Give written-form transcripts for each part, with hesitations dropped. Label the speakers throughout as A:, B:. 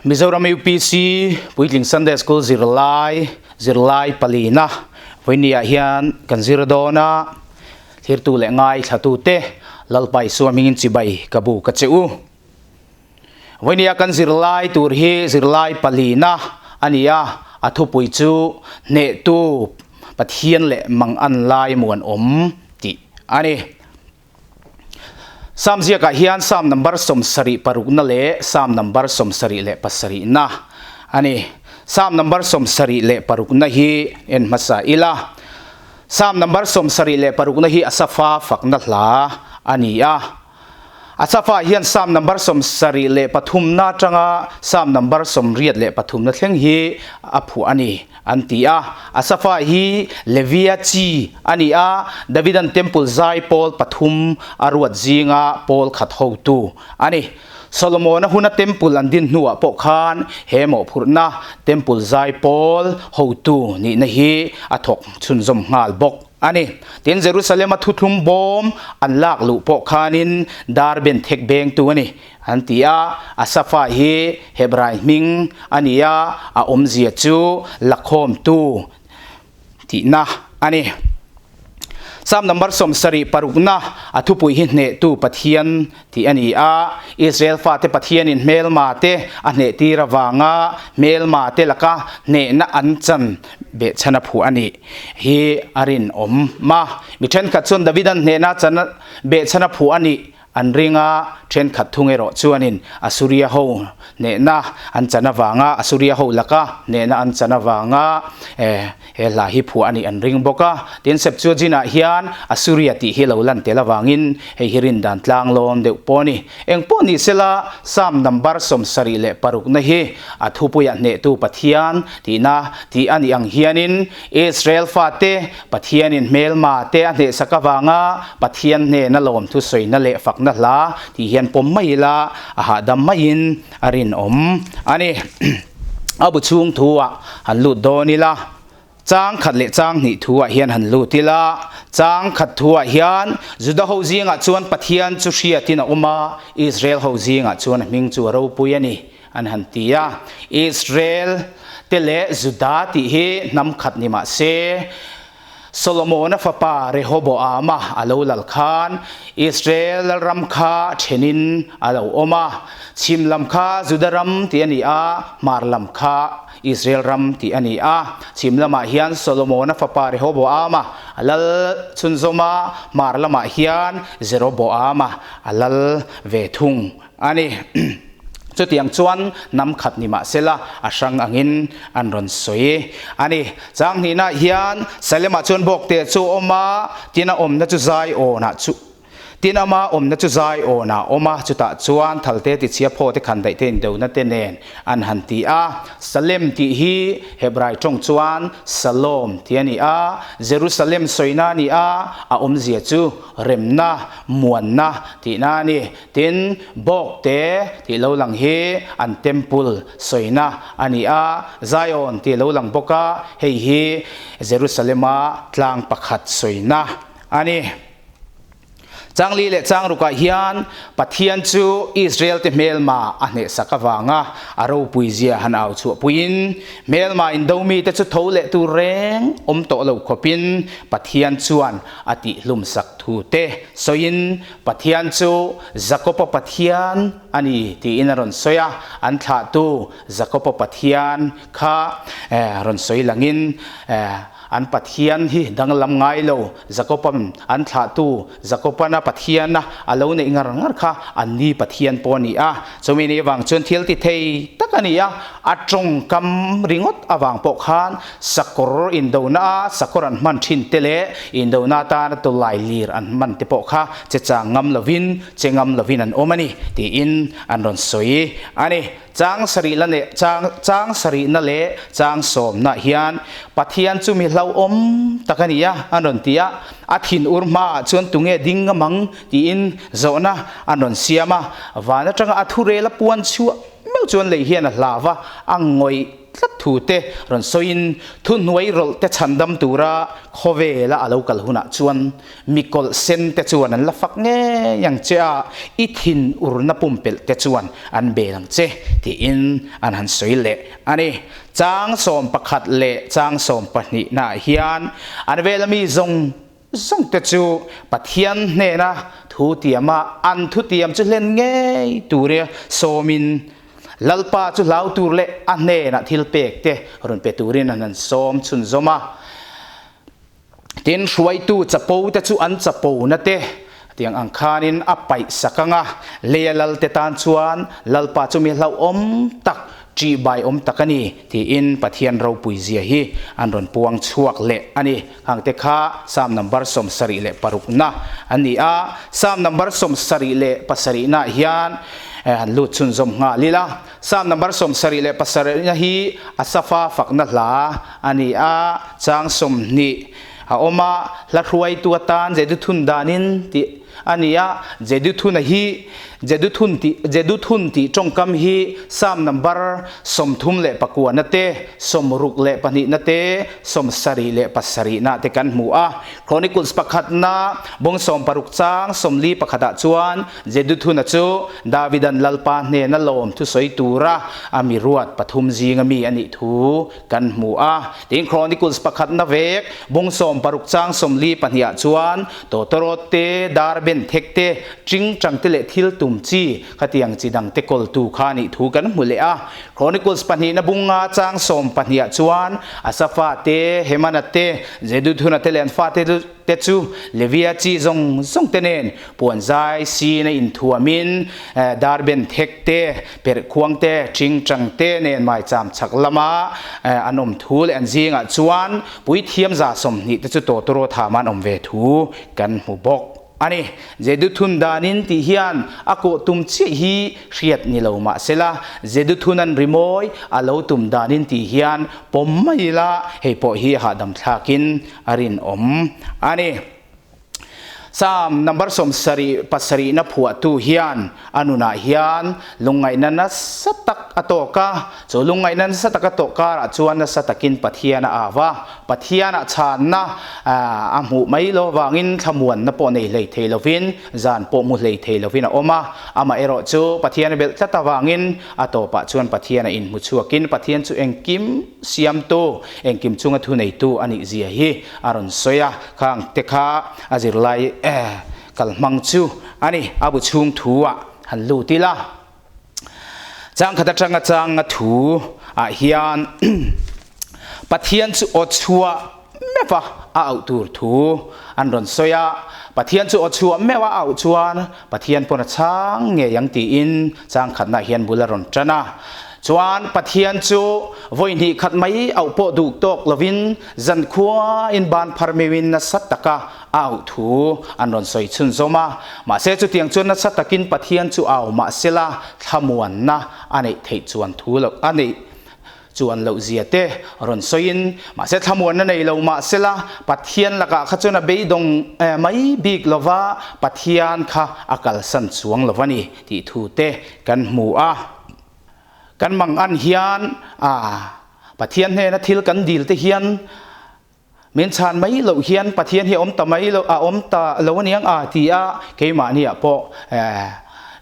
A: Mizoram UPC Puitling Sunday School zirlai zirlai palina vawinia hian kan zir dawn a, thirtu leh ngaithlatute Lalpa Isua hmingin chibai ka bu ka che u. Vawinia kan zirlai tur hi zirlai palina a ni a, a thupui chu Hnehtu Pathian leh Mangan Lai Muanawm tih a ni. Sam ziakah hian Sam number 76 na leh Sam number 77 na a ni. Sam number 76 na hi en hmasa ila. Sam number 76 na hi Asafa fakna hla a ni a. Asafa hian Sam number 73 na atanga Sam number 83 na thleng hi a phuah a ni. An ti a. Asafa hi Levia chi a ni a, Davidan temple zai pawl pathum a ruat zinga pawl khat hotu a ni. Solomona huna temple an din hnuah pawh khan he mawhphurhna temple zai pawl hotu nihna hi a thawk chhunzawm nghal bawk a ni. Tin, Jerusalema thuthlum bawm an lak luh pawh khanin dar ben thek bengtu a ni. An ti a, Asafa hi Hebrai hming a ni a, a awmzia chu lakhawmtu tihna a ni. Psalm number 76 na a thupui hi hnehtu Pathian tih a ni a, Israel fate Pathianin hmelma te a hnehtir avanga hmelma te laka hnehna an chan behchhan a phuah a nih hi a rinawm a. Mi thenkhat chuan Davidan hnehna chan behchhan a phuah a nih An ring a, thenkhat thung erawh chuanin Asuria ho hnehna an chan avanga, Asuria ho laka hnehna an chan avanga he hla hi phuah a nih an ring bawk a. Tin, Septuagint-ah hian Asuria tih hi lo lan tel avangin hei hi rindan tlanglawm deuh pawh a ni. Eng pawh ni sela, Psalm number 76 na hi a thupuiah hnehtu Pathian tihna tih a nih ang hianin Israel fate Pathianin hmelma te a hnehsak avanga Pathian hnena lawmthu sawina leh fakna hla tih hian pawm mai ila a hahdam maiin a rinawm a ni. A bu chhung thuah han lut dawn ila, chang khat leh chang hnih thuah hian han lut ila, chang khat thuah hian Juda ho zingah chuan Pathian chu hriatin a awm a, Israel ho zingah chuan a hming chu a ropui a ni an han ti a. Israel te leh Juda tih hi hnam khat ni mah se, Solomona fapa Rehoboama a lo lal khan Israel lalram kha thenin a lo awm a. Chhim lam kha Juda ram tih a ni a, hmar lam kha Israel ram tih a ni a. Chhim lamah hian Solomona fapa Rehoboama a lal chhunzawm a, hmar lamah hian Jeroboama a lal ve thung a ni. Chutiang chuan hnam khat ni mahsela a hrang angin an rawn sawi a ni. Chang hnihnaah hian Salemah chuan bawkte chu a awm a, tin a awmna chu Zaiawnah chu tin ama awmna chu Zaiawnah a awm a, chutah chuan thalte tichhia phawte khan daih te indona te nen an han ti a. Salem tih hi Hebrai tawng chuan Salom tih a ni a, Jerusalem sawina a ni a, a awmzia chu remna, muanna tihna a ni. Tin, Bawkte tih lo lang hi an temple sawina a ni a, Zion tih lo lang bawk a, hei hi Jerusalem-a tlang pakhat sawina a ni. Changli leh changrukah hian Pathian chu Israel-te hmelma a hnehsak avanga a ropuizia han au chhuah puiin, hmelma indo mite chu tho leh tur reng awm tawh lo khawpin Pathian chuan a tihhlumsak thu te sawiin Pathian chu Jakopa Pathian a ni tiin a rawn sawi a, an thlahtu Jakopa Pathian kha rawn sawi langin an Pathian hi danglam ngai lo, Jakopa'n an thlahtu Jakopana Pathiana a lo neih ngar ngar kha an ni Pathian pawh a ni a. Chumi ni avang chuan thil ti thei tak a ni a, a tawngkam ringawt avang pawh khan Sakawr indona a sakawr an hman thin te leh indona atana tawlai lir an hman te pawh kha che chang ngam lovin, che ngam lovin an awm a ni tiin an rawn sawi a ni. Chang sarih la leh chang chang sarihna leh chang sawmna hian Pathian chu mi hlauhawm tak a ni a an rawn ti a, a thin ur hmaah chuan tunge ding ngam ang tiin zawhna an rawn siam a, van atanga a thurel a puan chhuah meuh chuan lei hian a hlau va, a ngawih. tlat thu te rawn sawiin thuhnuai rawlh te chhandam tura khawvela a lo kal hunah chuan mi kawlh sen te chuan an la fak ngei ang che a, i thinurna pumpelh te chuan an bel ang che tiin an han sawi leh a ni. Chang 11 leh chang 12 naah hian an vela mi zawng zawng te chu Pathian hnena thu tiama an thutiam chu hlen ngei tura sawmin Lalpa chu hlau tur leh a hnenah thil pek te rawn pe turin an han sawm chhunzawm a. Tin, hruaitu chapo te chu an chapona te tiang ang khanin a paih sak ang a, leia lal te tan chuan Lalpa chu mi hlauhawm tak, ṭihbai awm tak a ni tiin Pathian ropui zia hi an rawn puang chhuak leh a ni. Hang te kha Psalm number 76 na a ni a, Psalm number 77 naah hian han lut chhunzawm nghal ila. Psalm number 77 na hi Asafa fakna hla a ni a, chang 20 a awm a, hla hruaitu atan Jeduthun danin tih a ni a, Jeduthuna hi Jeduthun tih Jeduthun tih tawngkam hi Psalm number 39 na te, 62 na te, 77 na te kan hmu a. Chronicles pakhatna bawng 60 chang 41 ah chuan Jeduthuna chu Davidan Lalpa hnena lawm thusawi tura a mi ruat pathum zinga mi a nih thu kan hmu a. Tin, Chronicles pakhatna vek bawng 60 chang 42 ah chuan tawtawrawt te, dar ben thek te, tingtang te leh thil tum chi khatiang chi dang te kawltu kha a nih thu kan hmu leh a. Chronicles pahnihna bunga chang 12 ah chuan Asafa te, Hemana te, Jeduthuna te leh an fate te chu Levia chi zawng zawng te nen puan zai sin a inthuamin dar ben thek te, perh khuang te, tingtang te nen maicham chhak lama an awm thu leh an zingah chuan puithiam 20 te chu tawtawraw thama an awm ve thu kan hmu bawk a ni. Jeduthun danin tih hian a kawh tum chiah hi hriat ni lo mah sela, Jeduthun an rimawi a lo tum danin tih hian pawm mai ila hei pawh hi hahdam thlakin a rinawm a ni. Psalm number 77 na phuahtu hian a nunah hian lungngaihna nasa tak a tawk a, chu lungngaihna nasa tak a tawh karah chuan nasa takin Pathian a au a, Pathianah chhanna a hmuh mai lo avangin thlamuanna pawh nei hlei thei lovin, zan pawh mu hlei thei lovin a awm a, amaherawh chu Pathian a belh tlat avangin a tawpah chuan Pathian a inhmu chhuakin Pathian chu engkim siamtu, engkim chunga thuneitu a nih zia hi a rawn sawi a, khang te kha a zirlai kal hmang chu a ni. A bu chhung thu ah han lut ila, chang khat atanga changa thu ah hian Pathian chu aw chhuah meuh a a auh tur thu an rawn sawi a, Pathian chu aw chhuah meuh a a auh chuan Pathian pawn a chhang ngei ang tiin chang khatna hian bul a rawn tan a. Chuan Pathian chu vawi hnih khat mai auh pawh duh tawk lovin Zankhuain ban phar meuhin nasa taka a auh thu an rawn sawi chhunzawm a. Mahse chutiang chuan nasa takin Pathian chu au mah sela thlamuanna a neih theih chuan thu loh a neih chuan loh zia te rawn sawiin mahse thlamuanna nei lo mah sela Pathian lakah kha chuan a beidawng mai bik lova Pathian kha a kalsan chuang lo a ni tih thu te kan hmu a. Kan mangan hian a Pathian hnena thil kan dil te hian min chhan mai loh hian Pathian hi a awm ta mai lo a awm ta lo aniang a ti a, keimahniah pawh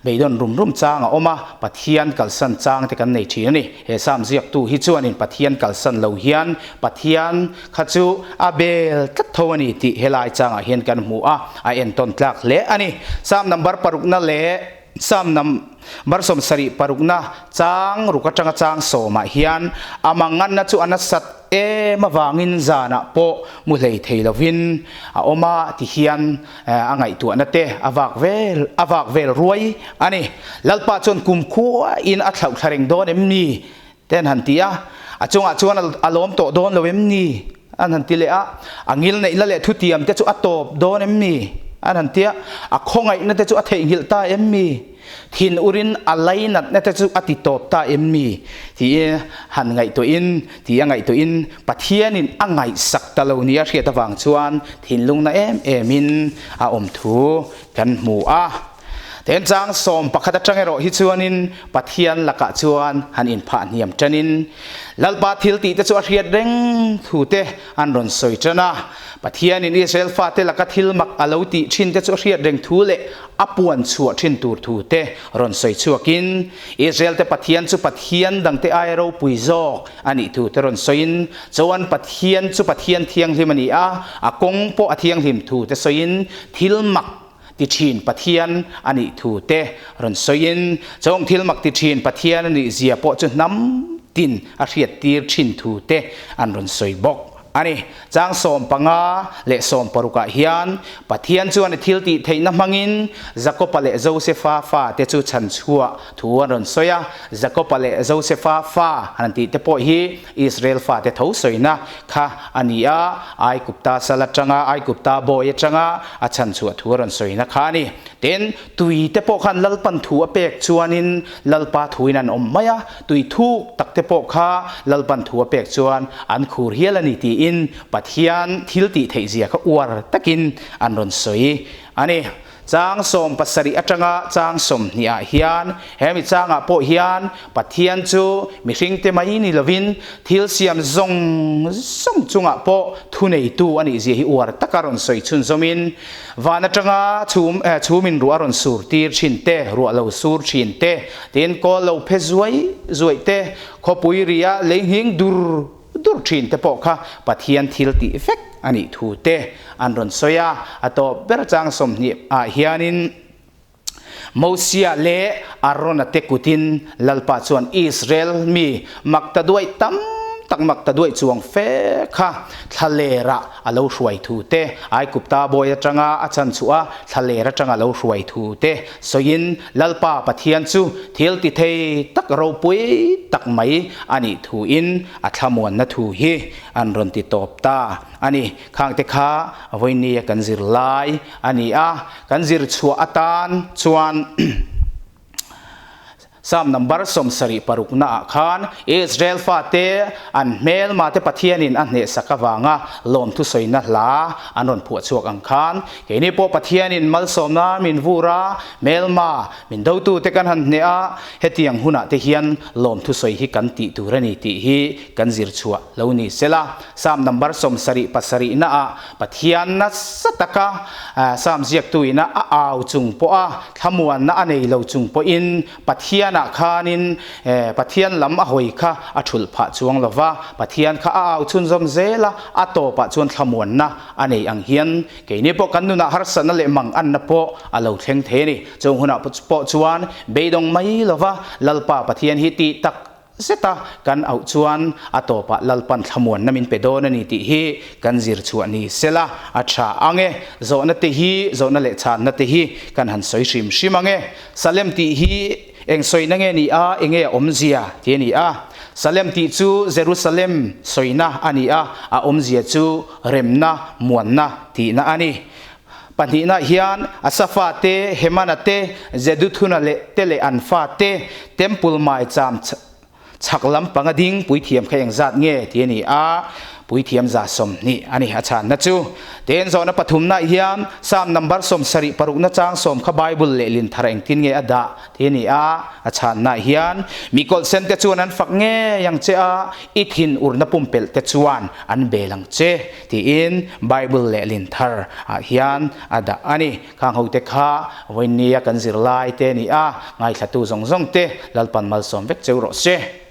A: beidawn rum rum chang a awm a, Pathian kalsan chang te kan nei thin a ni. He Psalm ziaktu hi chuanin Pathian kalsan lo hian Pathian kha chu a bel tlat tho a ni tih helai changah hian kan hmu a, a entawn tlak hle a ni. Psalm number parukna leh Psalm number 76 na chang ruk atanga chang 10 ah hian a manganna chu a nasat em avangin zanah pawh mu hlei thei lovin a awm a ti hian a ngaihtuahna te a vak vel a vak vel ruai a ni. Lalpa chuan kumkhuain a thlauh thla reng dawn em ni? Te an han ti a, a chungah chuan a lawm tawh dawn lo em ni? An han ti leh a, a ngilneihna leh thutiam te chu a tawp dawn em ni? An han ti a, a khawngaihna te chu a theihnghilh ta em mi? Thin urin a lainatna te chu a ti tawp ta em mi? Tih han ngaihtuahin, tih a ngaihtuahin Pathianin a ngaihsak ta lo nia hriat avang chuan thinlungna em emin a awm thu kan hmu a. Ten chang 11 atang erawh hi chuanin Pathian lakah chuan han inphah hniam tanin Lalpa thil tih te chu a hriat reng thu te an rawn sawi tan a. Pathianin Israel fate laka thil mak a lo tih thin te chu a hriat reng thu leh a puan chhuah thin tur thu te rawn sawi chhuakin Israel te Pathian chu Pathian dangte aia ropui zawk a nih thu te rawn sawiin chuan Pathian chu Pathian thianghlim a ni a, a kawng pawh a thianghlim thu te sawiin thil mak ti thin Pathian a nih thu te rawn sawiin chawng thil mak ti thin Pathian a nih zia pawh chu hnam tin a hriat tir thin thu te an rawn sawi bawk a ni. Chang 15 leh 16 ah hian Pathian chuan a thil tih theihna hmangin Jakopa leh Josefa fa te chu chhan chhuah thu an rawn sawi a, Jakopa leh Josefa fa han tih te pawh hi Israel fate tho sawina kha a ni a, Aigupta sal atanga Aigupta bawi atanga a chhanchhuah thu a rawn sawina kha a ni. Tin, tui te pawh khan Lalpan thu a pek chuanin Lalpa thuin an awm mai a, tui thuk tak te pawh kha Lalpan thu a pek chuan an khur hial a ni tiin Pathian thil tih theih zia kha uar takin an rawn sawi a ni. Chang 17 atanga chang 20 ah hian hemi changah pawh hian Pathian chu mihringte mai ni lovin thil siam zawng zawng chungah pawh thuneitu a nih zia hi uar taka rawn sawi chhunzawmin van atanga chhum chhumin ruah a rawn sur tir thin te, ruah lo sur thin te, tin kawl lo phe zuai zuaih te, khawpui ria lei nghing dur dur thin te pawh kha Pathian thil tih vek a nih thu te an rawn sawi a, a tawp ber chang 20 ah hianin Mosia leh Arona te kutin Lalpa chuan Israel mi maktaduaih tam tak maktaduaih chuang fe kha thlalerah a lo hruai thu te, Aigupta bawi atanga a chanchhuah a thlaler atanga lo hruai thu te sawiin Lalpa Pathian chu thil ti thei tak ropui tak mai a nih thuin a thlamuanna thu hi an rawn ti tawp ta a ni. Khangte kha vawinia kan zir lai a ni a, kan zir chhuah atan chuan Psalm number 76 na ah khan Israel fate an hmelma te Pathianin a hnehsak avanga lawmthu sawina hla an rawn phuah chhuak ang khan keini pawh Pathianin malsawmna min vur a, hmelma min dotu te kan han hneh a, hetiang hunah te hian lawmthu sawi hi kan tih tur a ni tih hi kan zir chhuah lo ni sela. Psalm number 77 na ah Pathian nasa taka Psalm ziaktuina a au chung pawh a thlamuanna a nei lo chung pawhin Pathianah khanin Pathian lam a hawi kha a thulh phah chuang lova, Pathian kha a au chhunzawm zel a, a tawpah chuan thlamuanna a nei ang hian keini pawh kan nunah harsatna leh manganna pawh a lo thleng thei a ni. Chung hunah pawh chuan beidawng mai lova Lalpa Pathian hi tih tak Zeta kan auh chuan a tawpah Lalpan thlamuanna min pe dawn a ni tih hi kan zir chhuah ni sela a tha ang e. Zawhna te hi, zawhna leh chhanna te hi kan han sawi hrim hrim ang e. Salem tih hi eng sawina nge ni a, enge a awmzia tih a ni a. Salem tih chu Jerusalem sawina a ni a, a awmzia chu remna, muanna tihna a ni. Pahnihna hian Asafa te, Hemana te, Jeduthuna leh te leh an fa te Temple maicham chhak lampang a ding puithiam kha engzat nge tih a ni a, puithiam 20 a ni a chhanna chu. Tin, zawhna pathumnaah hian Psalm number 76 na chang sawm kha Bible lehlin thar engtin nge a dah tih a ni a, a chhannaah hian mi kawlhsen te chuan an fak ngei ang che a, i thin urna pumpelh te chuan an bel ang che. Tiin Bible lehlin thar ah hian a dah a ni. Khang ho te kha vawinia kan zirlai te a ni a, ngaithlatu zawng zawng te Lalpan malsawm vek cheu rawh se.